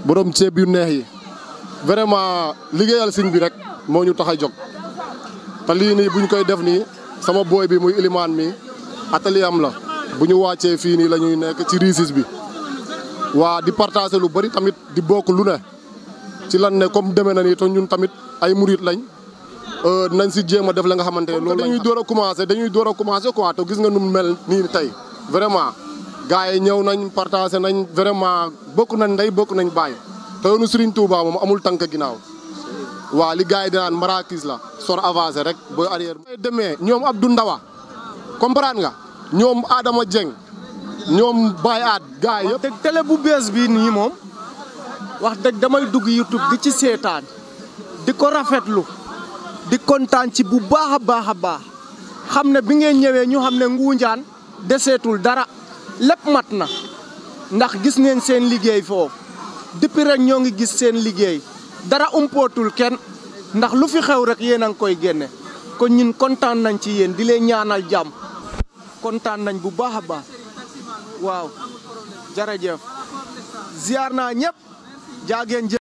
borom ceeb yu neex yi vraiment liggéeyal sëñ bi rek moo ñu tax a jóg te lii nii buñ koy def nii sama booy bi muy ilimaan mi atelier am la bu ñu wàccee fii nii la ñuy nekk ci riisis bi waa di partager lu bari tamit di bokk lu ne ci lan ne comme demee na nii te ñun tamit ay murit lañ nañ si jéem a def la nga xamante ne loolu dañuy door a commencé quoi te gis nga nu mel nii tey vraiment gars yi ñëw nañ partager nañ vraiment bokk nañ ndey bokk nañ bàyyi te yoonu Serigne Touba moom amul tànk ginnaaw waa li gars yi dinaan marakis la sor avancé rek booy arrière demee ñoom Abdou Ndawa comprendre nga ñoom Adama Dieng ñoom Baye Aat gars yi yëpp dëgg télé bu bees bii nii moom wax dëgg damay dugg YouTube di ci seetaan di ko rafetlu di kontaan ci bu baax a baax a baax xam ne bi ngeen ñëwee ñu xam ne Ngoundiane deseetul dara lépp mat na ndax gis ngeen seen liggéey foofu depuis rek ñoo ngi gis seen liggéey dara umpootul kenn ndax lu fi xew rek yéen a ngi koy génne kon ñun kontaan nañ ci yéen di leen ñaanal jàmm kontaan nañ bu baax a baax waaw jërëjëf ziar naa ñëpp jaageen jëf